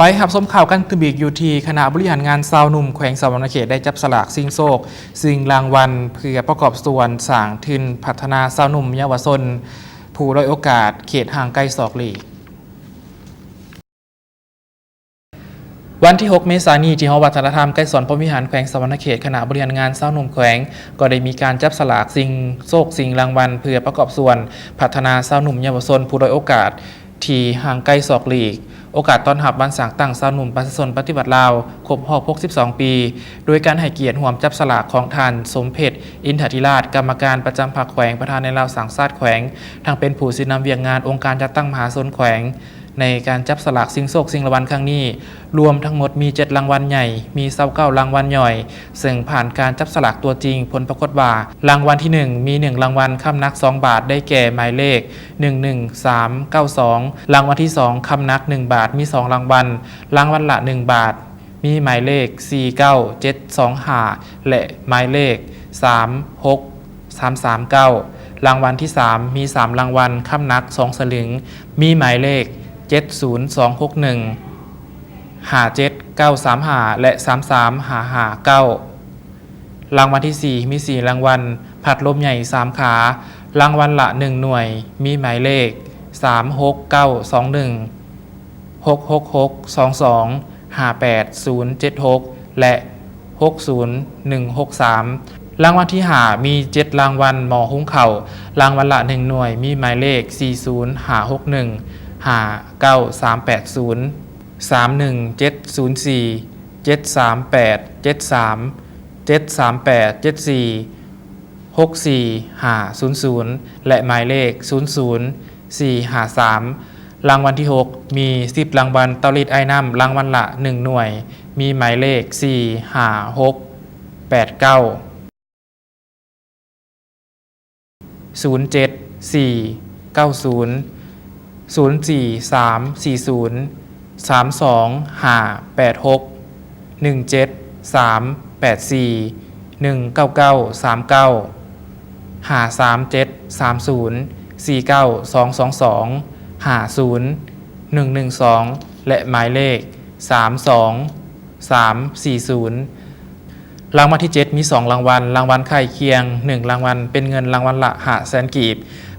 ໄປຮັບຊົມຂ່າວກັນຕື່ມອີກ ຢູ່ທີ່ຄະນະບໍລິຫານງານຊາວໜຸ່ມແຂວງສະຫວັນນະເຂດ ໄດ້ຈັບສະຫຼາກຊິງໂຊກ ຊິງລາງວັນ ເພື່ອປະກອບສ່ວນສ້າງທຶນພັດທະນາຊາວໜຸ່ມເຍົາວະຊົນ ຜູ້ດ້ອຍໂອກາດເຂດຫ່າງໄກສອກຫຼີກ. ວັນທີຫົກ ເມສານີ້ ທີ່ຫໍວັດທະນະທຳໄກສອນພົມວິຫານ ແຂວງສະຫວັນນະເຂດ, ຄະນະບໍລິຫານງານຊາວໜຸ່ມແຂວງ ກໍໄດ້ມີການຈັບສະຫຼາກຊິງໂຊກຊິງລາງວັນ ເພື່ອປະກອບສ່ວນພັດທະນາຊາວໜຸ່ມເຍົາວະຊົນ ຜູ້ດ້ອຍໂອກາດ ທີ່ຫ່າງໄກສອກຫຼີກ, ໂອກາດຕ້ອນຮັບວັນສ້າງຕັ້ງຊາວໜຸ່ມປະຊາຊົນປະຕິວັດລາວ ຄົບຮອບຫົກສິບສອງປີ, ໂດຍການໃຫ້ກຽດຮ່ວມຈັບສະຫຼາກຂອງທ່ານ ສົມເພັດ ອິນທະທິລາດ ກຳມະການປະຈຳພັກແຂວງ, ປະທານໃນລາວສ້າງຊາດແຂວງ, ທັງເປັນຜູ້ຊີ້ນຳວຽກງານອົງການຈັດຕັ້ງມະຫາຊົນແຂວງ ໃນການຈັບສະຫຼາກຊິງໂຊກຊິງລາງວັນຄັ້ງນີ້, ລວມທັງໝົດມີເຈັດລາງວັນໃຫຍ່, ມີຊາວເກົ້າລາງວັນຍ່ອຍ, ເຊິ່ງຜ່ານການຈັບສະຫຼາກຕົວຈິງ, ຜົນປາກົດວ່າ ລາງວັນທີໜຶ່ງ ມີໜຶ່ງລາງວັນ, ຄຳໜັກສອງບາດ, ໄດ້ແກ່ໝາຍເລກ ໜຶ່ງໜຶ່ງສາມເກົ້າສອງ, ລາງວັນທີສອງ ຄຳໜັກໜຶ່ງບາດ, ມີສອງລາງວັນ, ລາງວັນລະໜຶ່ງບາດ, ມີໝາຍເລກ ສີ່ເກົ້າເຈັດສອງຫ້າ ແລະ ໝາຍເລກ ສາມຫົກສາມສາມເກົ້າ, ລາງວັນທີສາມ ມີສາມລາງວັນ, ຄຳໜັກສອງສະຫຼຶງ, ມີໝາຍເລກ ເຈັດສູນສອງຫົກໜຶ່ງ, ຫ້າເຈັດເກົ້າສາມຫ້າ ແລະ ສາມສາມຫ້າຫ້າເກົ້າ. ລາງວັນທີສີ່ ມີສີ່ລາງວັນ, ພັດລົມໃຫຍ່ສາມຂາ, ລາງວັນລະໜຶ່ງໜ່ວຍ, ມີໝາຍເລກ ສາມຫົກເກົ້າສອງໜຶ່ງ, ຫົກຫົກຫົກສອງສອງ, ຫ້າແປດສູນເຈັດຫົກ ແລະ ຫົກສູນໜຶ່ງຫົກສາມ. ລາງວັນທີຫ້າ ມີເຈັດລາງວັນ, ໝໍ້ຫຸງເຂົ້າ, ລາງວັນລະໜຶ່ງໜ່ວຍ, ມີໝາຍເລກ ສີ່ສູນຫ້າຫົກໜຶ່ງ, ຫ້າເກົ້າສາມແປດສູນ, ສາມໜຶ່ງເຈັດສູນສີ່, ເຈັດສາມແປດເຈັດສາມ, ເຈັດສາມແປດເຈັດສີ່, ຫົກສີ່ຫ້າສູນສູນ ແລະ ໝາຍເລກ ສູນສູນສີ່ຫ້າສາມ. ລາງວັນທີຫົກ ມີສິບລາງວັນ, ເຕົາລີດອ້າຍນ້ຳ ລາງວັນລະໜຶ່ງໜ່ວຍ, ມີໝາຍເລກ ສີ່ຫ້າຫົກແປດເກົ້າ, ສູນເຈັດສີ່ເກົ້າສູນ, ສູນສີ່ສາມສີ່ສູນ, ສາມສອງຫ້າແປດຫົກ, ໜຶ່ງເຈັດສາມແປດສີ່, ໜຶ່ງເກົ້າເກົ້າສາມເກົ້າ, ຫ້າສາມເຈັດສາມສູນ, ສີ່ເກົ້າສອງສອງສອງ, ຫ້າສູນໜຶ່ງໜຶ່ງສອງ ແລະ ໝາຍເລກ ສາມສອງສາມສີ່ສູນ. ລາງວັນທີເຈັດ ມີສອງລາງວັນ, ລາງວັນຂ້າງຄຽງໜຶ່ງລາງວັນ ເປັນເງິນລາງວັນລະຫ້າແສນກີບ,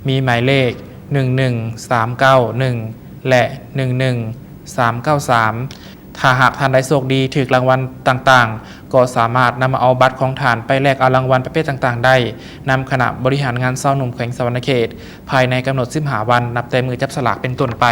ມີໝາຍເລກ ໜຶ່ງໜຶ່ງສາມເກົ້າໜຶ່ງ ແລະ ໜຶ່ງໜຶ່ງສາມເກົ້າສາມ. ຖ້າຫາກທ່ານໃດໂຊກດີຖືກລາງວັນຕ່າງໆ, ກໍສາມາດນຳມາເອົາບັດຂອງທ່ານໄປແລກເອົາລາງວັນປະເພດຕ່າງໆໄດ້ ນຳຄະນະບໍລິຫານງານຊາວໜຸ່ມແຂວງສະຫວັນນະເຂດ ພາຍໃນກຳນົດສິບຫ້າວັນ ນັບແຕ່ມື້ຈັບສະຫຼາກເປັນຕົ້ນໄປ.